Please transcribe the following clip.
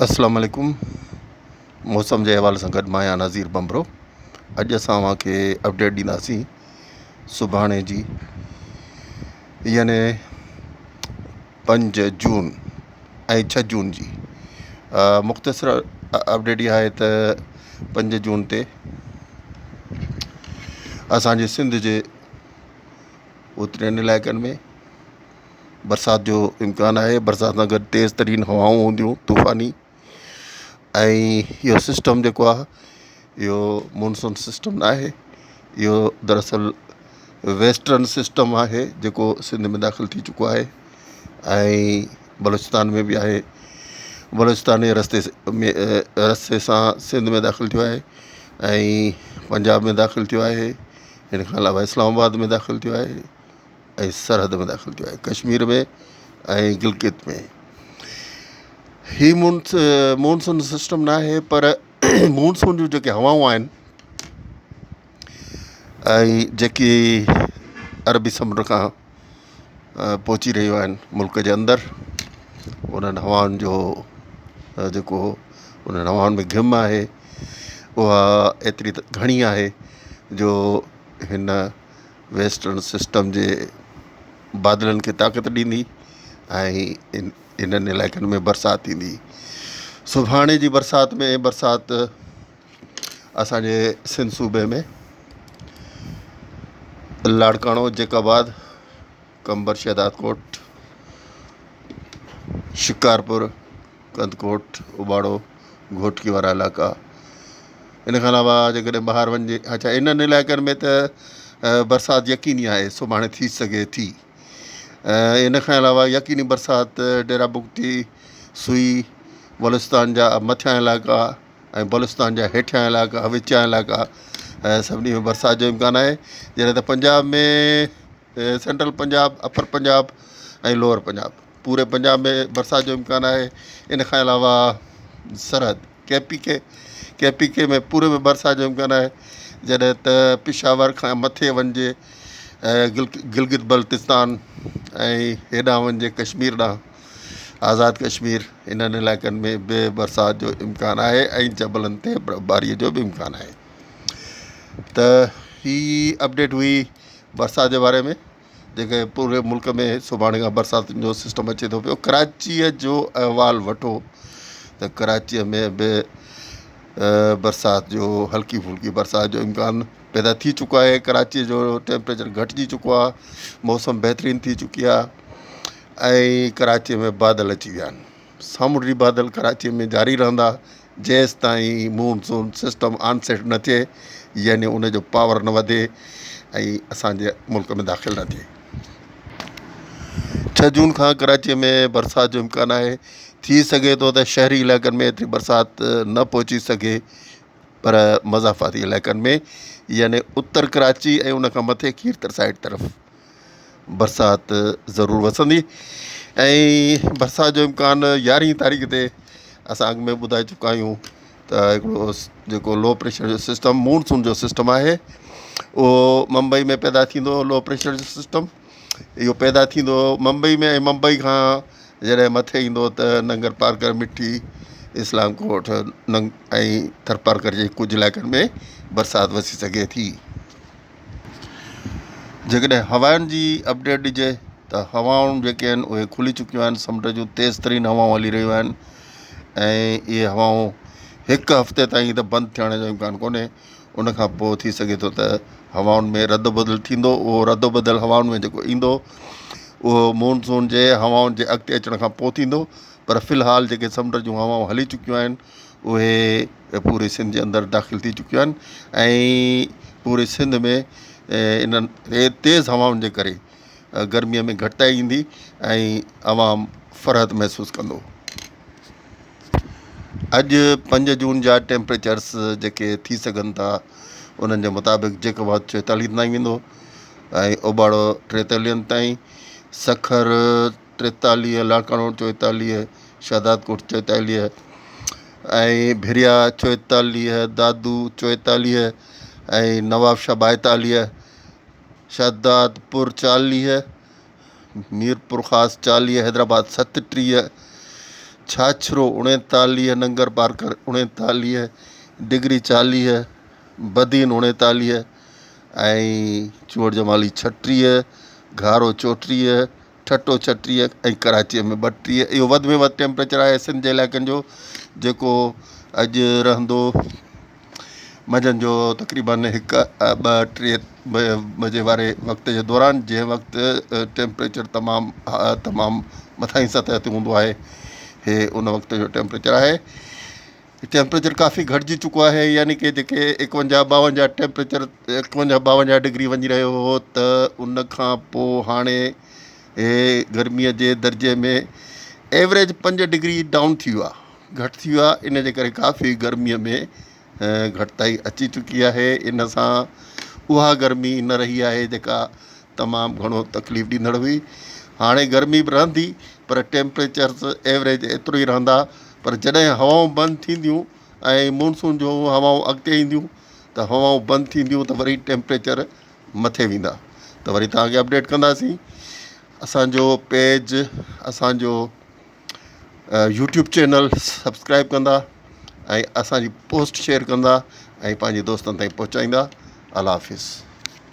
اسلام عليڪم موسم جي حوالي سان گڏ مان آهيان نظير ڀنڀرو اڄ اسان اوهان کي اپڊيٽ ڏينداسين سڀاڻي جي يعني پنج جون ۽ ڇهه جون جي مختصر اپڊيٽ اها آهي ته پنج جون تي اسانجي سنڌ جي اترين علائقن ۾ برسات جو امڪان آهي برسات سان گڏ تيز ترين هوائون هونديون طوفاني ۽ اهو سسٽم جيڪو آهي اهو مونسون سسٽم نه آهي اهو دراصل ويسٽرن سسٽم آهي جيڪو سنڌ ۾ داخل ٿي چڪو آهي ۽ بلوچستان ۾ به آهي بلوچستان جي رستي ۾ رستي سان سنڌ ۾ داخل ٿيو آهي ۽ پنجاب ۾ داخل ٿيو آهي ان کان علاوه اسلام آباد ۾ داخل ٿيو آهي ۽ سرحد ۾ داخل ٿيو آهي ڪشمير ۾ ۽ گلگت ۾ هي مونس مونسون سسٽم نه آهي پر مونسون جون جيڪي هوائون آهن ۽ جيڪي عربي سمنڊ کان پهچي رهيون آهن ملڪ جي اندر انهن هوائن جو جيڪو انهن هوائن ۾ گهم آهي اها ايتري ته گهڻي آهي جو هن ويسٽرن سسٽم جي بادلن کي طاقت ڏيندي ۽ انهن علائقن ۾ برسات ٿيندي سڀاڻي جي برسات ۾ برسات اسانجي سنڌ صوبي ۾ لاڙڪاڻو جيڪب آباد قمبر شهدادڪوٽ شڪارپور ڪنڌڪوٽ، اوٻاڙو، گهوٽڪي وارا علائقا ان کان علاوه جيڪڏهن ٻاهر وڃجي اڇا انهن علائقن ۾ ته برسات يقيني آهي سڀاڻي ٿي سگهي ٿي ان کان علاوه يقيني برسات ڊيرا بگٽي سوئي بلوچستان جا مٿيان علائقا ۽ بلوچستان جا هيٺيان علائقا وچيان علائقا سڀني ۾ برسات جو امڪان آهي جڏهن ته Punjab ۾ central Punjab upper Punjab ۽ lower Punjab پوري پنجاب ۾ برسات جو امڪان آهي ان کان علاوه سرحد ڪي پي ڪي ڪي پي ڪي ۾ پوري ۾ برسات جو امڪان آهي جڏهن ته پشاور کان مٿي وڃجي گلگت بلتستان ۽ هيڏانهن وڃجي ڪشمير ڏانهن آزاد ڪشمير انهن علائقن ۾ به برسات جو امڪان آهي ۽ جبلن تي برفباري جو به امڪان آهي ته هي اپڊيٽ هئي برسات جي باري ۾ جيڪي پوري ملڪ ۾ سڀاڻي کان برساتن جو سسٽم اچي ٿو پيو ڪراچيء جو احوال وٺو ته ڪراچيء ۾ به برسات جو هلڪي ڦلڪي برسات جو امڪان پيدا ٿي چڪو آهي ڪراچيء جو ٽيمپريچر گهٽجي چڪو آهي موسم بهترين ٿي چڪي آهي ۽ ڪراچيء ۾ بادل اچي ويا آهن سامونڊي بادل ڪراچيء ۾ جاري رهندا جيستائين مون سون سسٽم آن سيٽ نه ٿئي يعني ان جو پاور نه وڌي ۽ اسان جي ملڪ ۾ داخل نه ٿئي. ڇهه جون کان ڪراچيء ۾ برسات جو امڪان آهي ٿي سگهي ٿو ته شهري علائقن ۾ ايتري برسات نه پهچي سگهي پر مضافاتي علائقن ۾ يعني اتر ڪراچي ۽ ان کان مٿي کيرٿر سائيڊ طرف برسات ضرور وسندي ۽ برسات جو امڪان يارهين تاريخ تي اسان اڳ ۾ ٻڌائي چڪا آهيون ته هڪڙو جيڪو لو پريشر جو سسٽم مونسون جو سسٽم آهي اهو ممبئي ۾ پيدا ٿيندو لو پريشر جو سسٽم اهو پيدا ٿيندو ممبئي ۾ ۽ ممبئي کان جڏهن مٿي ايندو ته ننگر پارڪر مٺي اسلام ڪوٽ ننگ ۽ ٿرپارڪر جي ڪجهه علائقن ۾ برسات وسي سگهي ٿي. جيڪڏهن هوائن جي اپڊيٽ ڏجي ته هوائون جيڪي آهن اهي کلي چڪيون آهن سمنڊ جون تيز ترين هوائون هلي رهيون آهن ۽ اهي هوائون هڪ هفتي تائين ته بند ٿيڻ جو امڪان ڪونهي ان کان پوء ٿي سگهي ٿو ته هوائن ۾ رد بدل ٿيندو اهو رد بدل هوائن ۾ جيڪو ايندو اهو مونسون جي هوائن جي اڳتي اچڻ کان پوء ٿيندو پر في الحال جيڪي سمنڊ جون هوائون هلي چڪيون آهن اهي پوري سنڌ جي اندر داخل ٿي چڪيون آهن ۽ پوري سنڌ ۾ انهن تيز هوائن جي ڪري گرميء ۾ گهٽتائي ايندي ۽ عوام فرحت محسوس ڪندو. اڄ پنج جون جا ٽيمپريچرس جيڪي ٿي سگهن ٿا انهن جي مطابق جيڪب آباد چوئيتاليهن تائين ويندو ۽ اوٻاڙو ٽيتاليهن تائين سکر ٽيتاليهه لاڙڪاڻو چوئيتاليهه شهدادڪوٽ چوئيتاليهه ۽ ڀريا چوئيتاليهه دادو چوئيتاليهه ۽ نوابشاهه ٻائيتاليهه شهدادپور چاليهه ميرپورخاص چاليهه، حيدرآباد 37، ڇاڇرو 39، ننگر پارڪر 39، ڊگري 40، بدين 39 ۽ چوهڙ جمالي 36، گهارو 34، ٺٽو 36 ۽ ڪراچيء ۾ 32. اهو وڌ ۾ وڌ ٽيمپريچر آهي سنڌ جي علائقن جو جيڪو اڄ رهندو منجهند جو تقريبن هڪ ٻه ٽي بجي واري وقت جي دوران جنهن وقت ٽيمپريچر تمام تمام مٿاهين سطح تي هوندو آهي هي ان وقت جو ٽيمپريچر آهي ٽيمپريچر ڪافي گهٽجي چڪو آهي يعني ڪي جيڪي 51 52 ٽيمپريچر 51 52 ڊگري وڃي رهيو هو ته ان کان پوء هاڻي هي گرميء جي درجي ۾ ايوريج پنج ڊگري ڊائون ٿي ويو آهي گهٽ ٿي ويو آهي ان جي ڪري ڪافي گرميء ۾ گهٽتائي اچي چڪي آهي ان سان اها گرمي نه رهي آهي جيڪا تمام گهڻو تڪليف ڏيندڙ هئي هاڻي گرمي به رهندي پر ٽيمپريچرس ايوريج ايترو ئي رهندا پر جڏهن هوائون بند ٿينديون ۽ مونسون جون هوائون اڳتي اينديون ته هوائون بند ٿينديون ته وري ٽيمپريچر مٿي ويندا ته وري توهان کي اپڊيٽ ڪنداسين اسانجو پيج اسانجو يوٽيوب چينل سبسڪرائب ڪندا ۽ اسانجي پوسٽ شيئر ڪندا ۽ پنهنجي دوستن تائين پهچائيندا الله حافظ.